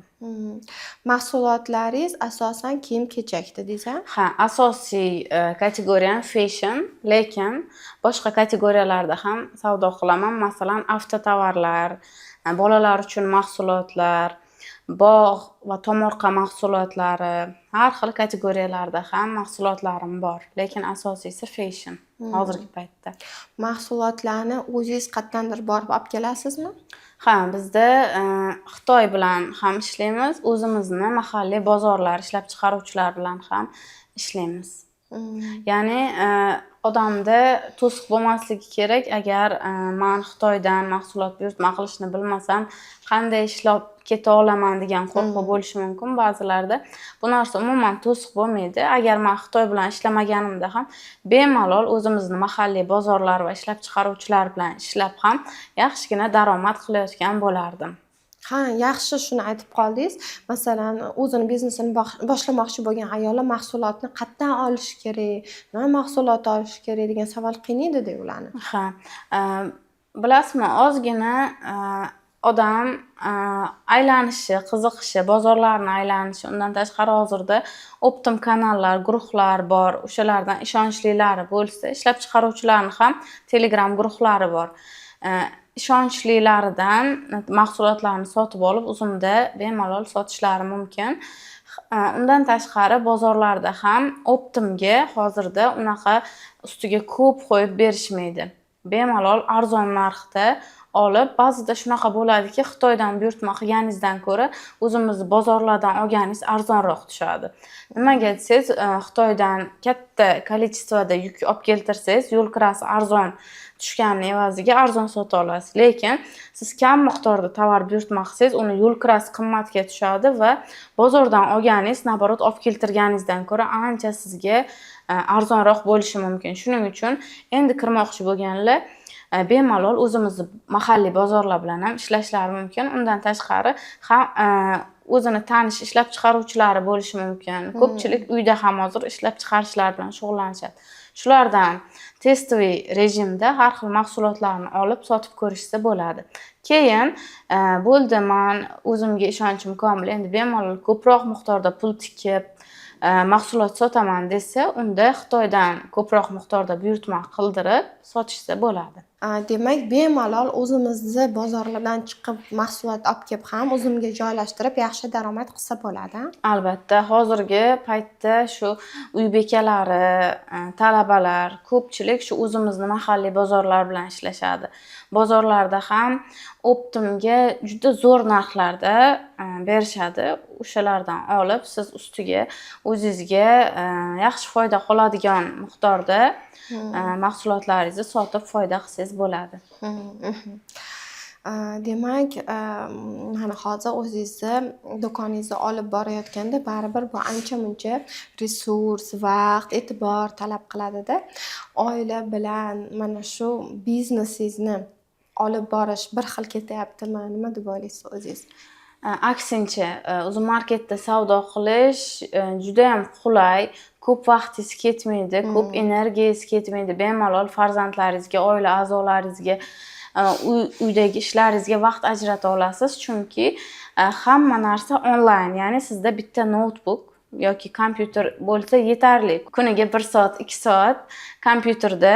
[SPEAKER 1] Mahsulotlaringiz asosan kiyim kechak dedingiz a?
[SPEAKER 2] Ha, asosiy kategoriyam fashion, lekin boshqa kategoriyalarda ham savdo qilaman. Masalan, avtotovarlar, bolalar uchun mahsulotlar, bog' va tomorqa mahsulotlari, har xil kategoriyalarda ham mahsulotlarim bor. Lekin asosiysi fashion hozirgi paytda.
[SPEAKER 1] Mahsulotlarni o'zingiz qayerdandir borib olib kelasizmi?
[SPEAKER 2] Ha, bizda Xitoy bilan ham ishlaymiz, o'zimizni mahalliy bozorlar, ishlab chiqaruvchilar bilan ham ishlaymiz. Ya'ni odamda to'siq bo'lmasligi kerak, agar man Xitoydan mahsulot buyurtma qilishni bilmasam, qanday ishlab keta olaman degan qo'rquv bo'lishi mumkin ba'zilarda. Bu narsa umuman to'siq bo'lmaydi. Agar man Xitoy bilan ishlamaganimda ham bemalol o'zimizni mahalliy bozorlar va ishlab chiqaruvchilar bilan ishlab ham yaxshigina daromad qilayotgan bo'lardim.
[SPEAKER 1] Ha, yaxshi, shuni aytib qoldingiz. Masalan, o'zini biznesini boshlamoqchi bo'lgan ayollar mahsulotni qayerdan olishi kerak, nima mahsulot olishi kerak degan savol qiynaydida ularni.
[SPEAKER 2] Ha, bilasizmi, ozgina odam aylanishi, qiziqishi, bozorlarni aylanishi, undan tashqari hozirda оптом kanallar, guruhlar bor. O'shalardan ishonchlilari bo'lsa, ishlab chiqaruvchilarni ham Telegram guruhlari bor. Ishonchlilaridan mahsulotlarni sotib olib, Uzumda bemalol sotishlari mumkin. Undan tashqari bozorlarda ham оптом ga hozirda unaqa ustiga ko'p qo'yib berishmaydi. Bemalol arzon narxda olib, ba'zida shunaqa bo'ladiki, Xitoydan buyurtma qilganingizdan ko'ra o'zimizni bozorlardan olganingiz arzonroq tushadi. Nimaga desangiz, Xitoydan katta количество da yuk olib keltirsangiz, yo'l kirasi arzon tushganini evaziga arzon sota olasiz. Lekin siz kam miqdorda tovar buyurtma qilsangiz, uni yo'l kirasi qimmatga tushadi va bozordan olganingiz, наоборот, olib keltirganingizdan ko'ra ancha sizga arzonroq bo'lishi mumkin. Shuning uchun endi kirmoqchi bo'lganlar bemalol o'zimizni mahalliy bozorlar bilan ham ishlashlari mumkin. Undan tashqari ham o'zini tanish ishlab chiqaruvchilari bo'lishi mumkin. Ko'pchilik uyda ham hozir ishlab chiqarishlar bilan shug'ullanishadi. Shulardan тестовый rejimda har xil mahsulotlarni olib sotib ko'rishsa bo'ladi. Keyin bo'ldi, man o'zimga ishonchim komil, endi bemalol ko'proq miqdorda pul tikib mahsulot sotaman desa, unda Xitoydan ko'proq miqdorda buyurtma qildirib sotishsa bo'ladi.
[SPEAKER 1] Demak, bemalol o'zimizni bozorlardan chiqib mahsulot olib kelib ham o'zimga joylashtirib, yaxshi daromad qilsa bo'ladi.
[SPEAKER 2] Albatta, hozirgi paytda shu uy bekalari, talabalar, ko'pchilik shu o'zimizni mahalliy bozorlar bilan ishlashadi. Bozorlarda ham оптом ga juda zo'r narxlarda berishadi. O'shalardan olib, siz ustiga o'zizga yaxshi foyda qoladigan miqdorda mahsulotlaringizni sotib foyda qilsangiz bo'ladi.
[SPEAKER 1] Demak, mana hozir o'zingizni do'koningizni olib borayotganda baribir bu ancha muncha resurs, vaqt, e'tibor talab qiladida. Oila bilan mana shu biznesingizni olib borish bir xil ketyaptimi? Nima deb o'ylaysiz o'zingiz?
[SPEAKER 2] Aksincha, o'zi marketda savdo qilish judayam qulay, ko'p vaqtingiz ketmaydi, ko'p energiyangiz ketmaydi. Bemalol farzandlaringizga, oila a'zolaringizga, uydagi ishlaringizga vaqt ajrata olasiz. Chunki hamma narsa onlayn, ya'ni sizda bitta noutbuk yoki kompyuter bo'lsa yetarli. Kuniga 1 soat, 2 soat kompyuterda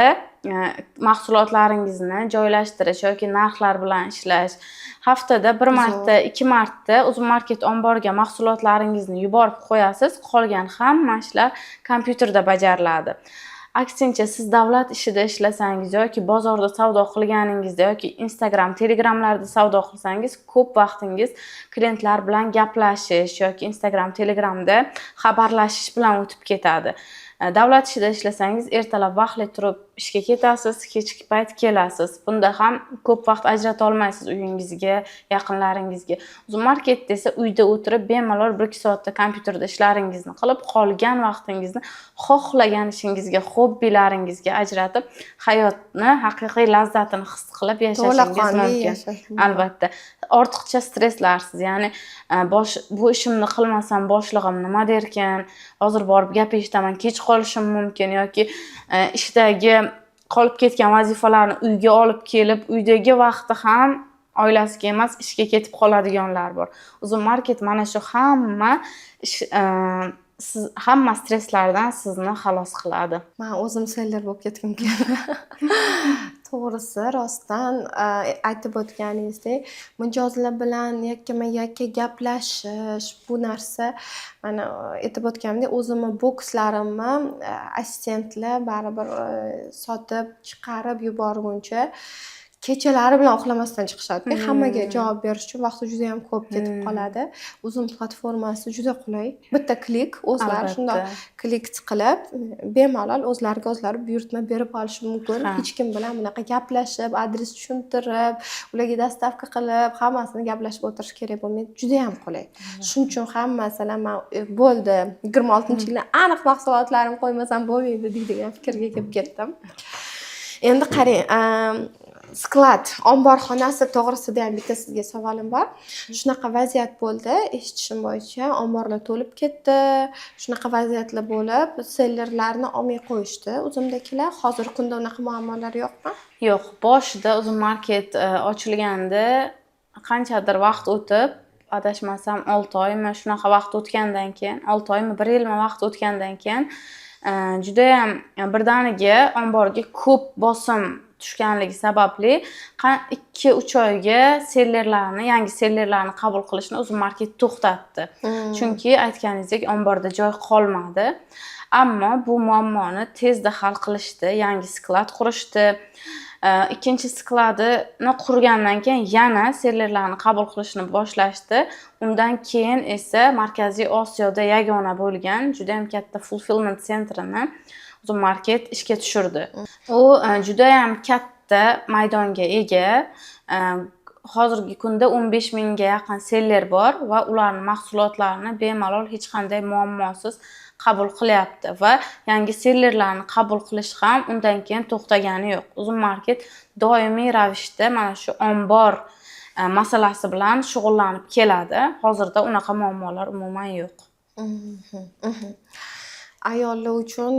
[SPEAKER 2] mahsulotlaringizni joylashtirish yoki narxlar bilan ishlash. Haftada 1 marta, 2 marta Uzum Market omboriga mahsulotlaringizni yuborib qo'yasiz, qolgan hamma ishlar kompyuterda bajariladi. Aksincha, siz davlat ishida ishlasangiz yoki bozorda savdo qilganingizda yoki Instagram, Telegramlarda savdo qilsangiz, ko'p vaqtingiz klientlar bilan gaplashish yoki Instagram, Telegramda xabarlashish bilan o'tib ketadi. Davlat ishida ishlasangiz, ertalab vaqtli turib ishga ketasiz, kechki payt kelasiz. Bunda ham ko'p vaqt ajrata olmaysiz uyingizga, yaqinlaringizga. Uzum Marketda esa uyda o'tirib bemalol 1-2 soatda kompyuterda ishlaringizni qilib, qolgan vaqtingizni xohlagan ishingizga, hobbilaringizga ajratib, hayotni haqiqiy lazzatini his qilib yashashingiz
[SPEAKER 1] To'laqonli
[SPEAKER 2] mumkin.
[SPEAKER 1] yashash mumkin.
[SPEAKER 2] Albatta. Ortiqcha stresslarsiz, ya'ni bosh bu ishimni qilmasam boshlig'im nima derkan, hozir borib gap eshitaman, kech qolishim mumkin yoki ishdagi qolib ketgan vazifalarni uyga olib kelib, uydagi vaqti ham oilasiga emas, ishga ketib qoladiganlar bor. Uzum Market mana shu hamma ish, siz hamma stresslardan sizni xalos qiladi.
[SPEAKER 1] Man o'zim seller bo'lib ketgim keldi. To'g'risi, rostdan aytib o'tganingizdek, mijozlar bilan yakkama-yakka gaplashish, bu narsa, mana aytib o'tganimdek, o'zimni bokslarimni assistentlar baribir sotib chiqarib yuborguncha kechalari bilan uxlamasdan chiqishadi. Hammaga javob berish uchun vaqti juda ham ko'p ketib qoladi. Uzum platformasi juda qulay. Bitta klik, o'zlari shundoq klik qilib, bemalol o'zlariga o'zlari buyurtma berib olishi mumkin. Hech kim bilan bunaqa gaplashib, adres tushuntirib, ularga доставка qilib, hammasini gaplashib o'tirish kerak bo'lmaydi. Juda ham qulay. Shuning uchun ham, masalan, man bo'ldi, 26-yilda aniq mahsulotlarimni qo'ymasam bo'lmaydi deydigan fikrga kelib ketdim. Endi qarang, склад, omborxonasi to'g'risida ham bitta sizga savolim bor. Shunaqa vaziyat bo'ldi, eshitishim bo'yicha omborlar to'lib ketdi. Shunaqa vaziyatlar bo'lib, sellerlarni olmay qo'yishdi Uzumdagilar. Hozirgi kunda unaqa muammolar yo'qmi?
[SPEAKER 2] Yo'q, boshida Uzum Market ochilganda qanchadir vaqt o'tib, adashmasam 6 oymi, shunaqa vaqt o'tgandan keyin, 6 oymi, 1 yilmi vaqt o'tgandan keyin judayam birdaniga omborga ko'p bosim tushganligi sababli 2-3 oyga sellerlarni, yangi sellerlarni qabul qilishni Uzum Market to'xtatdi. Chunki aytganingizdek, omborda joy qolmadi. Ammo bu muammoni tezda hal qilishdi, yangi склад qurishdi. Ikkinchi склад ini qurgandan keyin yana sellerlarni qabul qilishni boshlashdi. Undan keyin esa Markaziy Osiyoda yagona bo'lgan juda ham katta fulfillment sentrini Uzum Market ishga tushirdi. U judayam katta maydonga ega. Hozirgi kunda 15 mingga yaqin seller bor va ularning mahsulotlarini bemalol hech qanday muammosiz qabul qilyapti va yangi sellerlarni qabul qilish ham undan keyin to'xtagani yo'q. Uzum Market doimiy ravishda mana shu ombor masalasi bilan shug'ullanib keladi. Hozirda unaqa muammolar umuman yo'q.
[SPEAKER 1] Ayollar uchun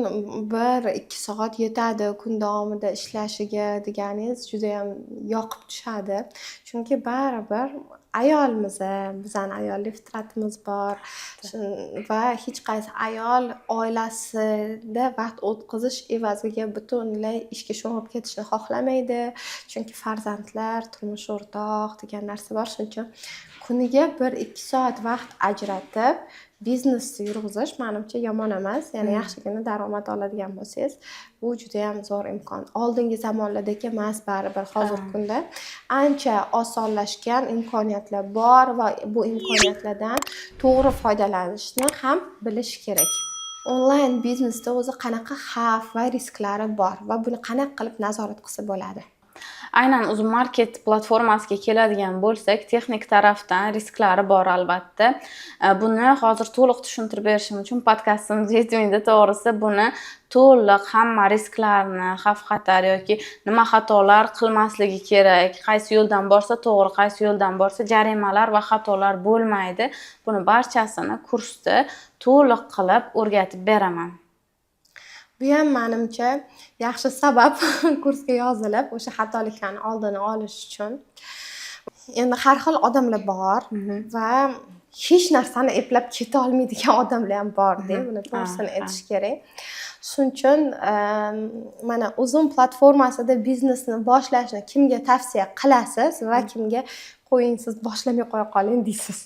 [SPEAKER 1] 1-2 soat yetadi kun davomida ishlashiga deganingiz judayam yoqib tushadi. Chunki baribir ayolmiz, bizani ayollik fitratimiz bor va hech qaysi ayol oilasida vaqt o'tkazish evaziga butunlay ishga sho'ng'ib ketishni xohlamaydi. Chunki farzandlar, turmush o'rtoq degan narsa bor. Shuning uchun kuniga 1-2 soat vaqt ajratib biznesni yurg'izish, manimcha, yomon emas. Ya'ni yaxshigina daromad oladigan bo'lsangiz, bu judayam zo'r imkon. Oldingi zamonlardagi emas baribir, hozirgi kunda ancha osonlashgan, imkoniyatlar bor va bu imkoniyatlardan to'g'ri foydalanishni ham bilish kerak. Onlayn biznesda o'zi qanaqa xavf va risklari bor va buni qanaqa qilib nazorat qilsa bo'ladi?
[SPEAKER 2] Aynan Uzum Market platformasiga keladigan bo'lsak, texnik tarafdan risklari bor, albatta. Buni hozir to'liq tushuntirib berishim uchun podkastimiz yetmaydi, to'g'risi. Buni to'liq hamma risklarni, xavf xatar yoki nima xatolar qilmasligi kerak, qaysi yo'ldan borsa to'g'ri, qaysi yo'ldan borsa jarimalar va xatolar bo'lmaydi, buni barchasini kursda to'liq qilib o'rgatib beraman.
[SPEAKER 1] Bu ham, manimcha, yaxshi sabab kursga yozilib, o'sha xatoliklarni oldini olish uchun. Endi har xil odamlar bor va hech narsani eplab keta olmaydigan odamlar ham borda, buni to'g'risini aytish kerak. Shuning uchun mana Uzum platformasida biznesni boshlashni kimga tavsiya qilasiz va kimga "Qo'ying, siz boshlamay qo'ya qoling" deysiz?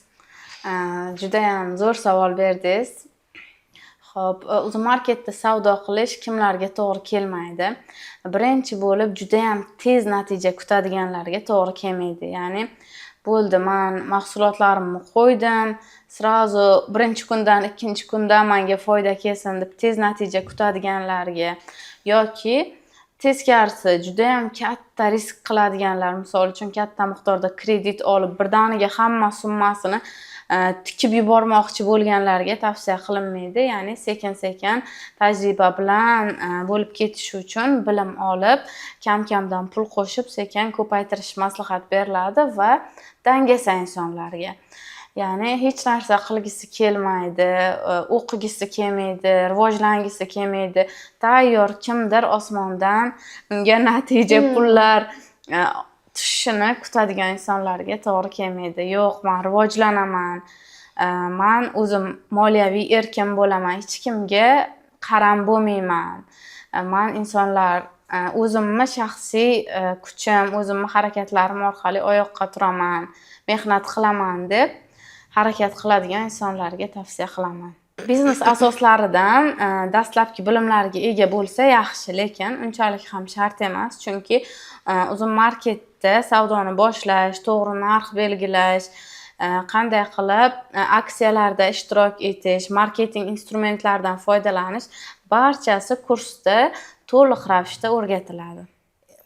[SPEAKER 2] Judayam zo'r savol berdingiz. Ho'p, Uzum Marketda savdo qilish kimlarga to'g'ri kelmaydi? Birinchi bo'lib, judayam tez natija kutadiganlarga to'g'ri kelmaydi. Ya'ni bo'ldi, man mahsulotlarimni qo'ydim, сразу birinchi kundan, ikkinchi kundan manga foyda kelsin deb tez natija kutadiganlarga yoki teskarisi, judayam katta risk qiladiganlar, misol uchun, katta miqdorda kredit olib, birdaniga hamma summasini tikib yubormoqchi bo'lganlarga tavsiya qilinmaydi. Ya'ni sekin sekin tajriba bilan bo'lib ketishi uchun bilim olib, kam kamdan pul qo'shib, sekin ko'paytirish maslahat beriladi va dangasa insonlarga, ya'ni hech narsa qilgisi kelmaydi, o'qigisi kelmaydi, rivojlangisi kelmaydi, tayyor kimdir osmondan unga natija, pullar tushishini kutadigan insonlarga to'g'ri kelmaydi. Yo'q, man rivojlanaman, man o'zim moliyaviy erkin bo'laman, hech kimga qaram bo'lmayman, man insonlar, o'zimni shaxsiy kuchim, o'zimni harakatlarim orqali oyoqqa turaman, mehnat qilaman deb harakat qiladigan insonlarga tavsiya qilaman. Biznes asoslaridan dastlabki bilimlarga ega bo'lsa yaxshi, lekin unchalik ham shart emas, chunki Uzum Marketda savdoni boshlash, to'g'ri narx belgilash, qanday qilib aksiyalarda ishtirok etish, marketing instrumentlaridan foydalanish, barchasi kursda to'liq ravishda o'rgatiladi.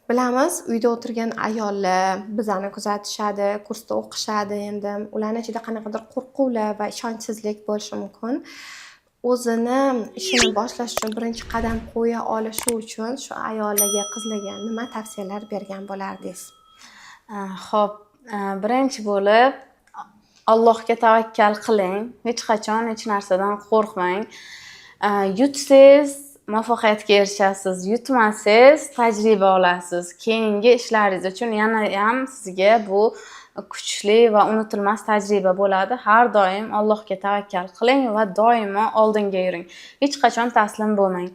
[SPEAKER 1] Bilamiz, uyda o'tirgan ayollar bizani kuzatishadi, kursda o'qishadi. Endi ularni ichida qanaqadir qo'rquvlar va ishonchsizlik bo'lishi mumkin. O'zini ishini boshlash uchun birinchi qadam qo'ya olishi uchun shu ayollarga, qizlarga nima tavsiyalar bergan bo'lardingiz?
[SPEAKER 2] Ho'p, birinchi bo'lib Allohga tavakkal qiling, hech qachon hech narsadan qo'rqmang. Yutsangiz, muvaffaqiyatga erishasiz, yutmasangiz, tajriba olasiz. Keyingi ishlaringiz uchun yanayam sizga bu kuchli va unutilmas tajriba bo'ladi. Har doim Allohga tavakkal qiling va doimo oldinga yuring, hech qachon taslim bo'lmang.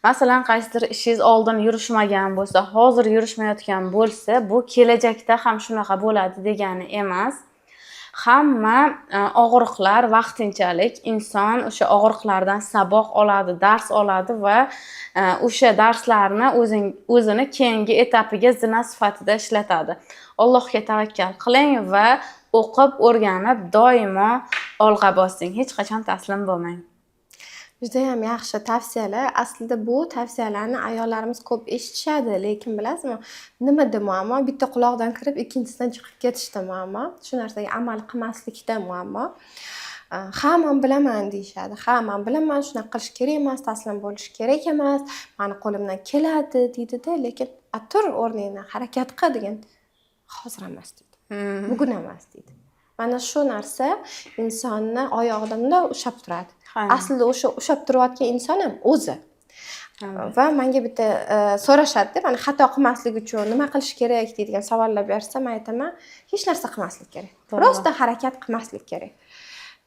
[SPEAKER 2] Masalan, qaysidir ishingiz oldin yurishmagan bo'lsa, hozir yurishmayotgan bo'lsa, bu kelajakda ham shunaqa bo'ladi degani emas. Hamma og'riqlar vaqtinchalik. Inson o'sha og'riqlardan saboq oladi, dars oladi va o'sha darslarni o'zini keyingi etapiga zina sifatida ishlatadi. Allohga tavakkal qiling va o'qib, o'rganib, doimo olg'a bosing, hech qachon taslim bo'lmang.
[SPEAKER 1] Judayam yaxshi tavsiyalar. Aslida bu tavsiyalarni ayollarimiz ko'p eshitishadi, lekin bilasizmi, nimada muammo? Bitta quloqdan kirib, ikkinchisidan chiqib ketishda muammo. Shu narsaga amal qilmaslikda muammo. Ha, man bilaman deyishadi. Ha, man bilaman, shunaqa qilish kerak emas, taslim bo'lish kerak emas, mani qo'limdan keladi deydida, lekin "A, tur o'rningdan, harakat qil" degan, "Hozir emas" deydi. "Bugun emas" deydi. Mana shu narsa insonni oyog'idan bundoq ushlab turadi. Aslida o'sha ushlab turayotgan inson ham o'zi. Va manga bitta so'rashadida, mana, xato qilmaslik uchun nima qilish kerak deydigan savollar bersa, man aytaman: hech narsa qilmaslik kerak, просто harakat qilmaslik kerak.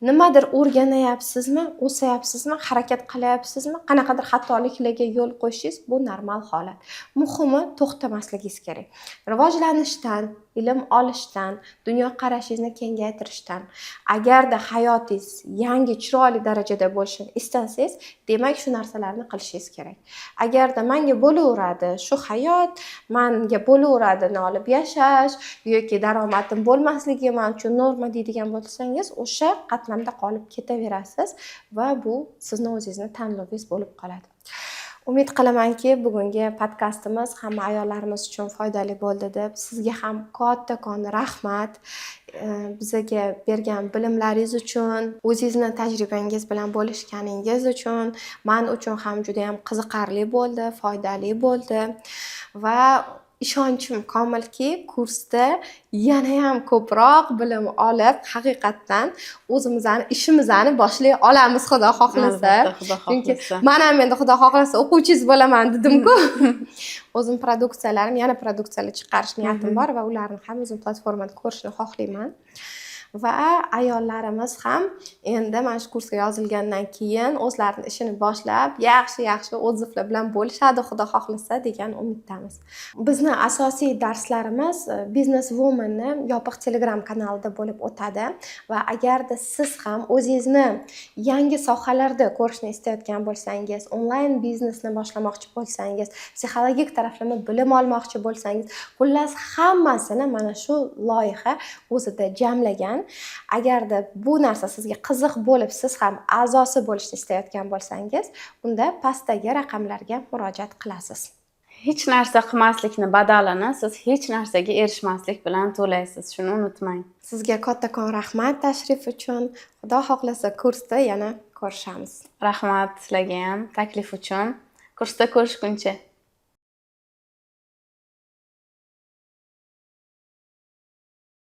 [SPEAKER 1] Nimadir o'rganyapsizmi, o'sayapsizmi, harakat qilyapsizmi, qanaqadir xatoliklarga yo'l qo'yishingiz bu normal holat. Muhimi, to'xtamasligingiz kerak rivojlanishdan, ilm olishdan, dunyoqarashingizni kengaytirishdan. Agarda hayotingiz yangi, chiroyli darajada bo'lishini istasangiz, demak, shu narsalarni qilishingiz kerak. Agarda manga bo'laveradi shu hayot, manga bo'laveradi olib yashash yoki daromadim bo'lmasligi man uchun norma deydigan bo'lsangiz, o'sha qatlamda qolib ketaverasiz va bu sizni o'zingizni tanlovingiz bo'lib qoladi. Umid qilamanki, bugungi podkastimiz hamma ayollarimiz uchun foydali bo'ldi deb. Sizga ham kattakon rahmat bizaga bergan bilimlaringiz uchun, o'zingizni tajribangiz bilan bo'lishganingiz uchun. Man uchun ham judayam qiziqarli bo'ldi, foydali bo'ldi va ishonchim komilki, kursda yanayam ko'proq bilim olib, haqiqatdan o'zimizni ishimizni boshlay olamiz, Xudo xohlasa.
[SPEAKER 2] Albatta, Xudo
[SPEAKER 1] Chunki
[SPEAKER 2] xohlasa.
[SPEAKER 1] man ham endi, Xudo xohlasa, o'quvchingiz bo'laman dedimku. O'zim produksiyalarim, yana produksiyalar chiqarish niyatim bor va ularni ham o'zim platformada ko'rishni xohlayman. Va ayollarimiz ham endi mana shu kursga yozilgandan keyin o'zlarini ishini boshlab, yaxshi yaxshi отзыв lar bilan bo'lishadi, Xudo xohlasa, degan umiddamiz. Bizni asosiy darslarimiz Business Womanni yopiq Telegram kanalida bo'lib o'tadi va agarda siz ham o'zingizni yangi sohalarda ko'rishni istayotgan bo'lsangiz, onlayn biznesni boshlamoqchi bo'lsangiz, psixologik taraflama bilim olmoqchi bo'lsangiz, xullas, hammasini mana shu loyiha o'zida jamlagan. Agarda bu narsa sizga qiziq bo'lib, siz ham a'zosi bo'lishni istayotgan bo'lsangiz, unda pastdagi raqamlarga murojaat qilasiz.
[SPEAKER 2] Hech narsa qilmaslikni badalini siz hech narsaga erishmaslik bilan to'laysiz, shuni unutmang.
[SPEAKER 1] Sizga kattakon rahmat tashrif uchun. Xudo xohlasa, kursda yana ko'rishamiz.
[SPEAKER 2] Rahmat sizlarga ham taklif uchun. Kursda ko'rishguncha.